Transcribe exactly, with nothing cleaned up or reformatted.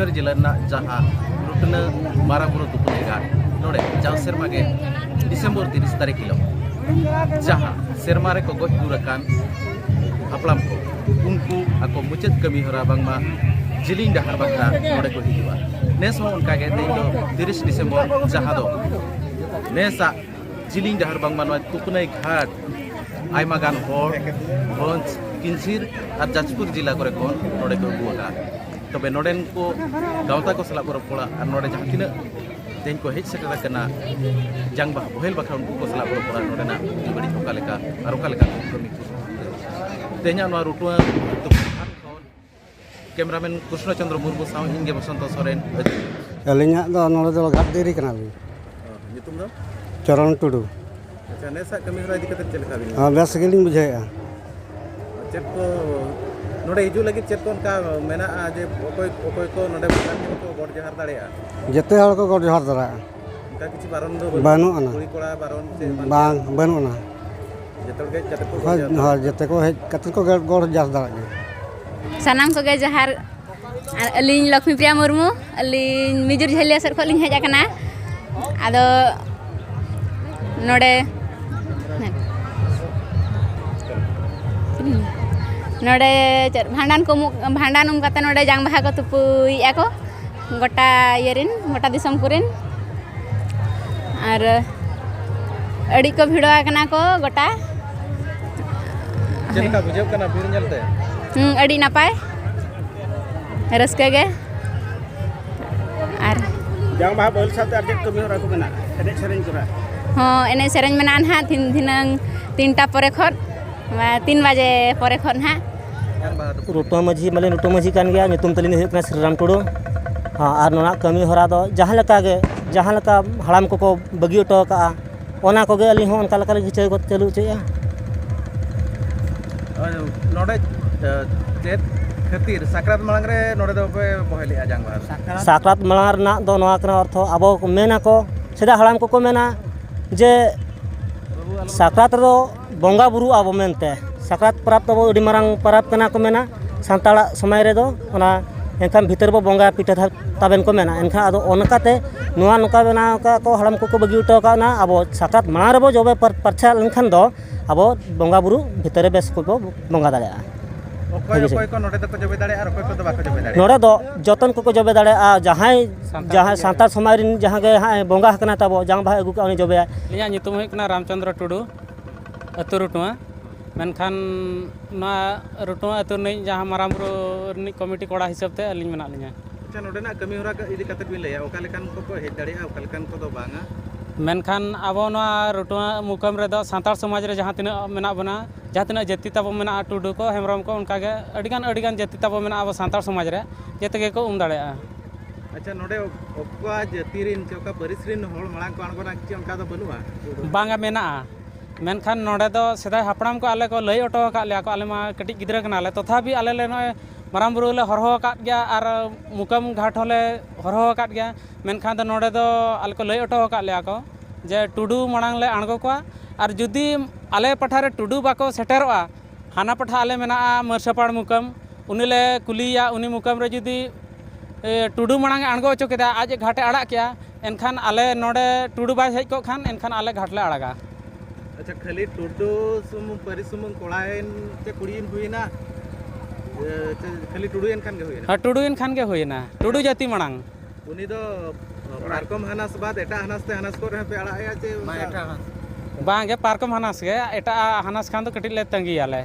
ᱡᱤᱞᱟᱹ ᱨᱮᱱᱟᱜ ᱡᱟᱦᱟᱸ ᱨᱩᱴᱱᱟᱹ ᱢᱟᱨᱟᱝ ᱵᱩᱨᱩ ᱛᱩᱯᱩᱱ ᱜᱷᱟᱴ, ᱱᱚᱰᱮ ᱡᱟᱣ ᱥᱮᱨᱢᱟ ᱜᱮ ᱰᱤᱥᱮᱢᱵᱚᱨ ᱛᱤᱨᱤᱥ ᱛᱟᱹᱨᱤᱠᱷ ᱦᱤᱞᱳᱜ ᱡᱟᱦᱟᱸ ᱥᱮᱨᱢᱟ ᱨᱮᱠᱚ ᱜᱚᱡ ᱜᱩᱨ ᱟᱠᱟᱱ ᱦᱟᱯᱲᱟᱢ ᱠᱚ, ᱩᱱᱠᱩ ᱟᱠᱚ ᱢᱩᱪᱟᱹᱫ ᱠᱟᱹᱢᱤ ᱦᱚᱨᱟ ᱵᱟᱝᱢᱟ ᱡᱤᱞᱤᱧ ᱰᱟᱦᱟᱨ ᱵᱟᱠᱷᱨᱟ ᱱᱚᱰᱮ ᱠᱚ ᱦᱤᱡᱩᱜᱼᱟ᱾ ᱱᱮᱥ ᱦᱚᱸ ᱚᱱᱠᱟᱜᱮ ᱛᱮᱦᱮᱧ ᱫᱚ ᱛᱤᱨᱤᱥ ᱰᱤᱥᱮᱢᱵᱚᱨ, ᱡᱟᱦᱟᱸ ᱫᱚ ᱱᱮᱥᱟᱜ ᱡᱤᱞᱤᱧ ᱰᱟᱦᱟᱨ ᱵᱟᱝᱢᱟ ᱱᱚᱣᱟ ᱛᱩᱯᱱᱟᱹᱭ ᱜᱷᱟᱴ ᱟᱭᱢᱟ ᱜᱟᱱ ᱦᱚᱲ ᱵᱷᱚᱸᱡᱽ, ᱠᱤᱧᱡᱷᱤᱨ ᱟᱨ ᱡᱟᱡᱽᱯᱩᱨ ᱡᱮᱞᱟ ᱠᱚᱨᱮ ᱠᱷᱚᱱ ᱱᱚᱰᱮ ᱠᱚ ᱟᱹᱜᱩ ᱟᱠᱟᱫᱼᱟ᱾ ᱛᱚᱵᱮ ᱱᱚᱰᱮᱱ ᱠᱚ ᱜᱟᱶᱛᱟ ᱠᱚ ᱥᱟᱞᱟᱜ ᱵᱚ ᱨᱚᱯᱚᱲᱟ ᱟᱨ ᱱᱚᱰᱮ ᱡᱟᱦᱟᱸ ᱛᱤᱱᱟᱹᱜ ᱛᱮᱦᱮᱧ ᱠᱚ ᱦᱮᱡ ᱥᱮᱴᱮᱨ ᱟᱠᱟᱱᱟ ᱡᱟᱝ ᱵᱟᱦᱟ ᱵᱚᱦᱮᱞ ᱵᱟᱠᱷᱨᱟ, ᱩᱱᱠᱩ ᱠᱚ ᱥᱟᱞᱟᱜ ᱵᱚ ᱨᱚᱯᱚᱲᱟ ᱱᱚᱰᱮᱱᱟᱜ ᱵᱩᱜᱤ ᱵᱟᱹᱲᱤᱡ ᱚᱠᱟ ᱞᱮᱠᱟ ᱟᱨ ᱚᱠᱟ ᱞᱮᱠᱟ ᱠᱚ ᱠᱟᱹᱢᱤ ᱠᱚ᱾ ᱛᱮᱦᱮᱧᱟᱜ ᱱᱚᱣᱟ ᱨᱩᱴᱩᱣᱟᱹ ᱠᱮᱢᱮᱨᱟᱢᱮᱱ ᱠᱨᱤᱥᱱᱚ ᱪᱚᱸᱫᱽᱨᱚ ᱢᱩᱨᱢᱩ ᱥᱟᱶ ᱤᱧ ᱜᱮ ᱵᱚᱥᱚᱱᱛᱚ ᱥᱚᱨᱮᱱ᱾ ᱟᱹᱞᱤᱧᱟᱜ ᱫᱚ ᱱᱚᱰᱮ ᱫᱚ ᱜᱷᱟᱴ ᱰᱮᱨᱤ ᱠᱟᱱᱟᱞᱤᱧ᱾ ᱚ, ᱧᱩᱛᱩᱢ ᱫᱚ? ᱪᱚᱨᱚᱱ ᱴᱩᱰᱩ᱾ ᱟᱪᱪᱷᱟ, ᱱᱮᱥᱟᱜ ᱠᱟᱹᱢᱤ ᱦᱚᱨᱟ ᱤᱫᱤ ᱠᱟᱛᱮ ᱪᱮᱫ ᱞᱮᱠᱟ ᱵᱤᱱ? ᱦᱮᱸ, ᱵᱮᱥ ᱜᱮᱞᱤᱧ ᱵᱩᱡᱷᱟᱹᱣᱮᱫᱼᱟ᱾ ᱪᱮᱫ ᱠᱚ ᱱᱚᱰᱮ ᱦᱤᱡᱩᱜ ᱞᱟᱹᱜᱤᱫ ᱪᱮᱫ ᱠᱚ ᱚᱱᱠᱟ ᱢᱮᱱᱟᱜᱼᱟ ᱡᱮ ᱚᱠᱚᱭ, ᱚᱠᱚᱭ ᱠᱚ ᱱᱚᱰᱮ ᱵᱚᱸᱜᱟ ᱴᱷᱮᱱ ᱠᱚ ᱜᱚᱰ ᱡᱚᱦᱟᱨ ᱫᱟᱲᱮᱭᱟᱜᱼᱟ? ᱡᱮᱛᱮ ᱦᱚᱲ ᱠᱚ ᱜᱚᱰ ᱡᱚᱦᱟᱨ ᱫᱟᱲᱮᱭᱟᱜᱼᱟ᱾ ᱚᱱᱠᱟ ᱠᱤᱪᱷᱩ ᱵᱟᱨᱚᱱ ᱫᱚ ᱵᱟᱹᱱᱩᱜ? ᱵᱟᱹᱱᱩᱜ ᱟᱱᱟ᱾ ᱠᱩᱲᱤ ᱠᱚᱲᱟ ᱵᱟᱨᱚᱱ ᱥᱮ ᱮᱢᱟᱱ ᱵᱟᱝ, ᱛᱮᱭᱟᱜ? ᱵᱟᱹᱱᱩᱜ ᱟᱱᱟ᱾ ᱡᱚᱛᱚ ᱦᱚᱲ ᱜᱮ ᱡᱟᱛᱮ ᱠᱚ ᱦᱳᱭ, ᱜᱚᱰ ᱡᱚᱦᱟᱨ ᱦᱳᱭ, ᱫᱟᱲᱮᱭᱟᱜᱼᱟ᱾ ᱡᱮᱛᱮ ᱠᱚ ᱦᱮᱡ ᱠᱟᱛᱮ ᱠᱚ ᱜᱚᱰ ᱡᱚᱦᱟᱨ ᱫᱟᱲᱮᱭᱟᱜ ᱜᱮᱭᱟ᱾ ᱥᱟᱱᱟᱢ ᱠᱚᱜᱮ ᱡᱚᱦᱟᱨ᱾ ᱟᱨ ᱟᱹᱞᱤᱧ ᱞᱚᱠᱷᱢᱤ ᱯᱨᱤᱭᱟ ᱢᱩᱨᱢᱩ, ᱟᱹᱞᱤᱧ ᱢᱤᱡᱩᱨ ᱡᱷᱟᱹᱞᱤᱭᱟᱹ ᱥᱮᱫ ᱠᱷᱚᱱ ᱞᱤᱧ ᱦᱮᱡ ᱟᱠᱟᱱᱟ᱾ ᱟᱫᱚ ᱱᱚᱰᱮ, ᱱᱚᱰᱮ ᱪᱮᱫ ᱵᱷᱟᱸᱰᱟᱱ ᱠᱚ ᱩᱢᱩᱜ-, ᱵᱷᱟᱸᱰᱟᱱ ᱩᱢ ᱠᱟᱛᱮ ᱱᱚᱰᱮ ᱡᱟᱝ ᱵᱟᱦᱟ ᱠᱚ ᱛᱩᱯᱩᱭᱮᱫᱼᱟ ᱠᱚ ᱜᱚᱴᱟ ᱤᱭᱟᱹ ᱨᱮᱱ, ᱜᱚᱴᱟ ᱫᱤᱥᱚᱢ ᱠᱚᱨᱮᱱ᱾ ᱟᱨ ᱟᱹᱰᱤ ᱠᱚ ᱵᱷᱤᱲᱚ ᱟᱠᱟᱱᱟ ᱠᱚ ᱜᱚᱴᱟ᱾ ᱪᱮᱫ ᱞᱮᱠᱟ ᱵᱩᱡᱷᱟᱹᱜ ᱠᱟᱱᱟ ᱵᱷᱤᱲ ᱧᱮᱞᱛᱮ? ᱦᱩᱸ, ᱟᱹᱰᱤ ᱱᱟᱯᱟᱭ, ᱨᱟᱹᱥᱠᱟᱹ ᱜᱮ᱾ ᱟᱨ ᱡᱟᱝ ᱵᱟᱦᱟ ᱵᱚᱦᱮᱞ ᱥᱟᱶᱛᱮ ᱟᱨ ᱪᱮᱫ ᱠᱟᱹᱢᱤ ᱦᱚᱨᱟ ᱠᱚ ᱢᱮᱱᱟᱜᱼᱟ, ᱮᱱᱮᱡ ᱥᱮᱨᱮᱧ ᱠᱚᱨᱮ? ᱦᱚᱸ, ᱮᱱᱮᱡ ᱥᱮᱨᱮᱧ ᱢᱮᱱᱟᱜᱼᱟ ᱱᱟᱦᱟᱜ ᱛᱤᱱ-, ᱫᱷᱤᱱᱟᱹᱝ ᱛᱤᱱᱴᱟ ᱯᱚᱨᱮ ᱠᱷᱚᱱ, ᱛᱤᱱ ᱵᱟᱡᱮ ᱯᱚᱨᱮ ᱠᱷᱚᱱ ᱱᱟᱦᱟᱜ᱾ ᱨᱩᱴᱩᱣᱟᱹ ᱢᱟᱹᱡᱷᱤ ᱢᱟᱹᱞᱤ ᱨᱩᱴᱩᱣᱟᱹ ᱢᱟᱹᱡᱷᱤ ᱠᱟᱱ ᱜᱮᱭᱟ, ᱧᱩᱛᱩᱢ ᱛᱟᱹᱞᱤᱧ ᱫᱚ ᱦᱩᱭᱩᱜ ᱠᱟᱱᱟ ᱥᱨᱤᱨᱟᱢ ᱴᱩᱰᱩ᱾ ᱦᱮᱸ, ᱟᱨ ᱱᱚᱣᱟ ᱠᱟᱹᱢᱤ ᱦᱚᱨᱟ ᱫᱚ ᱡᱟᱦᱟᱸ ᱞᱮᱠᱟ ᱜᱮ, ᱡᱟᱦᱟᱸ ᱞᱮᱠᱟ ᱦᱟᱲᱟᱢ ᱠᱚᱠᱚ ᱵᱟᱹᱜᱤ ᱦᱚᱴᱚ ᱟᱠᱟᱫᱼᱟ, ᱚᱱᱟ ᱠᱚᱜᱮ ᱟᱹᱞᱤᱧ ᱦᱚᱸ ᱚᱱᱠᱟ ᱞᱮᱠᱟ ᱞᱤᱧ ᱪᱟᱹᱞᱩ, ᱪᱟᱹᱞᱩ ᱦᱚᱪᱚᱭᱮᱫᱼᱟ᱾ ᱱᱚᱰᱮ, ᱮ, ᱪᱮᱫ ᱠᱷᱟᱹᱛᱤᱨ ᱥᱟᱠᱨᱟᱛ ᱢᱟᱲᱟᱝ ᱨᱮ ᱱᱚᱰᱮ ᱫᱚᱯᱮ ᱵᱚᱦᱮᱞᱮᱜᱼᱟ ᱡᱟᱝ ᱵᱟᱦᱟ? ᱥᱟᱠᱨᱟᱛ ᱢᱟᱲᱟᱝ ᱨᱮᱱᱟᱜ ᱫᱚ ᱱᱚᱣᱟ ᱠᱟᱱᱟ ᱚᱨᱛᱷᱚ, ᱟᱵᱚ ᱠᱚ ᱢᱮᱱᱟ ᱠᱚ, ᱥᱮᱫᱟᱭ ᱦᱟᱲᱟᱢ ᱠᱚᱠᱚ ᱢᱮᱱᱟ ᱡᱮ ᱥᱟᱠᱨᱟᱛ ᱨᱮᱫᱚ ᱵᱚᱸᱜᱟ ᱵᱩᱨᱩᱜ ᱟᱵᱚ ᱢᱮᱱᱛᱮ᱾ ᱥᱟᱠᱨᱟᱛ ᱯᱚᱨᱚᱵᱽ ᱛᱟᱵᱚ ᱟᱹᱰᱤ ᱢᱟᱨᱟᱝ ᱯᱚᱨᱚᱵᱽ ᱠᱟᱱᱟ ᱠᱚ ᱢᱮᱱᱟ ᱥᱟᱱᱛᱟᱲᱟᱜ ᱥᱚᱢᱟᱡᱽ ᱨᱮᱫᱚ᱾ ᱚᱱᱟ ᱮᱱᱠᱷᱟᱱ ᱵᱷᱤᱛᱟᱹᱨ ᱨᱮᱵᱚ ᱵᱚᱸᱜᱟ ᱯᱤᱴᱷᱟᱹ ᱛᱟ-, ᱛᱟᱵᱮᱱ ᱠᱚ ᱢᱮᱱᱟ᱾ ᱮᱱᱠᱷᱟᱱ ᱟᱫᱚ ᱚᱱᱠᱟᱛᱮ ᱱᱚᱣᱟ ᱱᱚᱝᱠᱟ ᱵᱮᱱᱟᱣ ᱟᱠᱟᱫ ᱠᱚ, ᱦᱟᱲᱟᱢ ᱠᱚᱠᱚ ᱵᱟᱹᱜᱤ ᱦᱚᱴᱚ ᱟᱠᱟᱫ ᱚᱱᱟ, ᱟᱵᱚ ᱥᱟᱠᱨᱟᱛ ᱢᱟᱲᱟᱝ ᱨᱮᱵᱚ ᱡᱚᱵᱮ ᱯᱟᱨ-, ᱯᱟᱨᱪᱟ ᱞᱮᱱᱠᱷᱟᱱ ᱫᱚ ᱟᱵᱚ ᱵᱚᱸᱜᱟ ᱵᱩᱨᱩ ᱵᱷᱤᱛᱟᱹᱨ ᱨᱮ ᱵᱮᱥ ᱠᱚᱵᱚ ᱵᱚᱸᱜᱟ ᱫᱟᱲᱮᱭᱟᱜᱼᱟ᱾ ᱚᱠᱚᱭ ᱵᱷᱟᱹᱜᱤ ᱥᱮ᱾ ᱚᱠᱚᱭ ᱠᱚ ᱱᱚᱰᱮ ᱫᱚᱠᱚ ᱡᱚᱵᱮ ᱫᱟᱲᱮᱭᱟᱜᱼᱟ ᱟᱨ ᱚᱠᱚᱭ ᱠᱚᱫᱚ ᱵᱟᱠᱚ ᱡᱚᱵᱮ ᱫᱟᱲᱮᱭᱟᱜᱼᱟ? ᱱᱚᱰᱮ ᱫᱚ ᱡᱚᱛᱚᱱ ᱠᱚᱠᱚ ᱡᱚᱵᱮ ᱫᱟᱲᱮᱭᱟᱜᱼᱟ᱾ ᱡᱟᱦᱟᱸᱭ, ᱥᱟᱱᱛᱟᱲ ᱡᱟᱦᱟᱸᱭ ᱥᱚᱢᱟᱡᱽ ᱥᱟᱱᱛᱟᱲ ᱨᱮᱱ᱾ ᱥᱚᱢᱟᱡᱽ ᱨᱮᱱ ᱡᱟᱦᱟᱸ ᱜᱮ ᱦᱟᱸᱜ ᱵᱚᱸᱜᱟ ᱟᱠᱟᱱᱟ ᱛᱟᱵᱚ, ᱡᱟᱝ ᱵᱟᱦᱟ ᱟᱹᱜᱩ ᱠᱟᱜᱼᱟ, ᱩᱱᱤ ᱡᱚᱵᱮᱭᱟᱭ᱾ ᱤᱧᱟᱹᱜ ᱧᱩᱛᱩᱢ ᱦᱩᱭᱩᱜ ᱠᱟᱱᱟ ᱨᱟᱢᱪᱚᱸᱫᱽᱨᱚ ᱴᱩᱰᱩ, ᱟᱹᱛᱩ ᱨᱩᱴᱩᱣᱟ᱾ ᱢᱮᱱᱠᱷᱟᱱ ᱱᱚᱣᱟ ᱨᱩᱴᱩᱣᱟ ᱟᱹᱛᱩ ᱨᱤᱱᱤᱡ ᱡᱟᱦᱟᱸ ᱢᱟᱨᱟᱝ ᱵᱩᱨᱩ ᱨᱤᱱᱤᱡ ᱠᱚᱢᱤᱴᱤ ᱠᱚᱲᱟ ᱦᱤᱥᱟᱹᱵ ᱛᱮ ᱟᱹᱞᱤᱧ ᱢᱮᱱᱟᱜ ᱞᱤᱧᱟ᱾ ᱟᱪᱪᱷᱟ, ᱱᱚᱰᱮᱱᱟᱜ ᱠᱟᱹᱢᱤ ᱦᱚᱨᱟ ᱤᱫᱤ ᱠᱟᱛᱮ ᱵᱤᱱ ᱞᱟᱹᱭᱟ, ᱚᱠᱟ ᱞᱮᱠᱟᱱ ᱠᱚᱠᱚ ᱦᱮᱡ ᱫᱟᱲᱮᱭᱟᱜᱼᱟ, ᱚᱠᱟ ᱞᱮᱠᱟᱱ ᱠᱚᱫᱚ ᱵᱟᱝᱟ? ᱢᱮᱱᱠᱷᱟᱱ ᱟᱵᱚ ᱱᱚᱣᱟ ᱨᱩᱴᱩᱣᱟ ᱢᱩᱠᱟᱢ ᱨᱮᱫᱚ ᱥᱟᱱᱛᱟᱲ ᱥᱚᱢᱟᱡᱽ ᱨᱮ ᱡᱟᱦᱟᱸ ᱛᱤᱱᱟᱹᱜ ᱢᱮᱱᱟᱜ ᱵᱚᱱᱟ, ᱡᱟᱦᱟᱸ ᱛᱤᱱᱟᱹᱜ ᱡᱟᱹᱛᱤ ᱛᱟᱵᱚ ᱢᱮᱱᱟᱜᱼᱟ, ᱴᱩᱰᱩ ᱠᱚ, ᱦᱮᱢᱵᱨᱚᱢ ᱠᱚ, ᱚᱱᱠᱟᱜᱮ ᱟᱹᱰᱤᱜᱟᱱ, ᱟᱹᱰᱤᱜᱟᱱ ᱡᱟᱹᱛᱤ ᱛᱟᱵᱚ ᱢᱮᱱᱟᱜᱼᱟ ᱟᱵᱚ ᱥᱟᱱᱛᱟᱲ ᱥᱚᱢᱟᱡᱽ ᱨᱮ, ᱡᱮᱛᱮ ᱜᱮᱠᱚ ᱩᱢ ᱫᱟᱲᱮᱭᱟᱜᱼᱟ᱾ ᱟᱪᱪᱷᱟ, ᱱᱚᱰᱮ ᱚᱠᱟ ᱡᱟᱹᱛᱤ ᱨᱮᱱ ᱪᱮ ᱚᱠᱟ ᱯᱟᱹᱨᱤᱥ ᱨᱮᱱ ᱦᱚᱲ ᱢᱟᱲᱟᱝ ᱠᱚ ᱟᱬᱜᱚᱱᱟ ᱪᱮ ᱚᱱᱠᱟ ᱫᱚ ᱵᱟᱹᱱᱩᱜᱼᱟ? ᱵᱟᱝᱟ, ᱢᱮᱱᱟᱜᱼᱟ᱾ ᱢᱮᱱᱠᱷᱟᱱ ᱱᱚᱰᱮ ᱫᱚ ᱥᱮᱫᱟᱭ ᱦᱟᱯᱲᱟᱢ ᱠᱚ ᱟᱞᱮ ᱠᱚ ᱞᱟᱹᱭ ᱦᱚᱴᱚ ᱟᱠᱟᱫ ᱞᱮᱭᱟ ᱠᱚ, ᱟᱞᱮ ᱢᱟ ᱠᱟᱹᱴᱤᱡ ᱜᱤᱫᱽᱨᱟᱹ ᱠᱟᱱᱟᱞᱮ, ᱛᱚᱛᱷᱟᱯᱤ ᱟᱞᱮ ᱞᱮ ᱱᱚᱜᱼᱚᱭ ᱢᱟᱨᱟᱝ ᱵᱩᱨᱩ ᱞᱮ ᱦᱚᱨᱦᱚ ᱟᱠᱟᱫ ᱜᱮᱭᱟ ᱟᱨ ᱢᱩᱠᱟᱢ ᱜᱷᱟᱴ ᱦᱚᱸᱞᱮ ᱦᱚᱨᱦᱚ ᱟᱠᱟᱫ ᱜᱮᱭᱟ᱾ ᱢᱮᱱᱠᱷᱟᱱ ᱫᱚ ᱱᱚᱰᱮ ᱫᱚ ᱟᱞᱮ ᱠᱚ ᱞᱟᱹᱭ ᱦᱚᱴᱚ ᱟᱠᱟᱫ ᱞᱮᱭᱟ ᱠᱚ ᱡᱮ ᱴᱩᱰᱩ ᱢᱟᱲᱟᱝ ᱞᱮ ᱟᱬᱜᱚ ᱠᱚᱣᱟ, ᱟᱨ ᱡᱩᱫᱤ ᱟᱞᱮ ᱯᱟᱦᱴᱟ ᱨᱮ ᱴᱩᱰᱩ ᱵᱟᱠᱚ ᱥᱮᱴᱮᱨᱚᱜᱼᱟ, ᱦᱟᱱᱟ ᱯᱟᱦᱴᱟ ᱟᱞᱮ ᱢᱮᱱᱟᱜᱼᱟ ᱢᱟᱹᱨᱥᱟᱯᱟᱲ ᱢᱩᱠᱟᱹᱢ, ᱩᱱᱤ ᱞᱮ ᱠᱩᱞᱤᱭᱮᱭᱟ, ᱩᱱᱤ ᱢᱩᱠᱟᱹᱢ ᱨᱮ ᱡᱩᱫᱤ, ᱮ, ᱴᱩᱰᱩ ᱢᱟᱲᱟᱝ ᱮ ᱟᱬᱜᱚ ᱦᱚᱪᱚ ᱠᱮᱫᱟ, ᱟᱡ ᱮ ᱜᱷᱟᱴ ᱮ ᱟᱲᱟᱜ ᱠᱮᱜᱼᱟ, ᱮᱱᱠᱷᱟᱱ ᱟᱞᱮ ᱱᱚᱰᱮ ᱴᱩᱰᱩ ᱵᱟᱭ ᱦᱮᱡ ᱠᱚᱜ ᱠᱷᱟᱱ, ᱮᱱᱠᱷᱟᱱ ᱟᱞᱮ ᱜᱷᱟᱴ ᱞᱮ ᱟᱲᱟᱜᱟ᱾ ᱟᱪᱪᱷᱟ, ᱠᱷᱟᱹᱞᱤ ᱴᱩᱰᱩ ᱥᱩᱢᱩᱝ, ᱯᱟᱹᱨᱤᱥ ᱥᱩᱢᱩᱝ ᱠᱚᱲᱟᱭᱮᱱ ᱪᱮ ᱠᱩᱲᱤᱭᱮᱱ ᱦᱩᱭᱮᱱᱟ? ᱮ, ᱪᱮ ᱠᱷᱟᱹᱞᱤ ᱴᱩᱰᱩᱭᱮᱱ ᱠᱷᱟᱱ ᱜᱮ ᱦᱩᱭᱮᱱᱟ? ᱦᱮᱸ, ᱴᱩᱰᱩᱭᱮᱱ ᱠᱷᱟᱱ ᱜᱮ ᱦᱩᱭᱮᱱᱟ, ᱴᱩᱰᱩ ᱡᱟᱹᱛᱤ ᱢᱟᱲᱟᱝ᱾ ᱩᱱᱤ ᱫᱚ ᱯᱟᱨᱠᱚᱢ ᱦᱟᱱᱟᱥ ᱵᱟᱫ ᱮᱴᱟᱜ ᱦᱟᱱᱟᱥ ᱛᱮ ᱦᱟᱱᱟᱥ ᱠᱚᱨᱮ ᱦᱚᱸᱯᱮ ᱟᱲᱟᱜ ᱮᱭᱟ ᱪᱮ ᱵᱟᱝ, ᱚᱱᱠᱟ? ᱮᱴᱟᱜ ᱦᱟᱱᱟᱥ᱾ ᱵᱟᱝ ᱜᱮ, ᱯᱟᱨᱠᱚᱢ ᱦᱟᱱᱟᱥ ᱜᱮ, ᱮᱴᱟᱜ ᱦᱟᱱᱟᱥ ᱠᱷᱟᱱ ᱫᱚ ᱠᱟᱹᱴᱤᱡ ᱞᱮ ᱛᱟᱺᱜᱤᱭᱟᱞᱮ᱾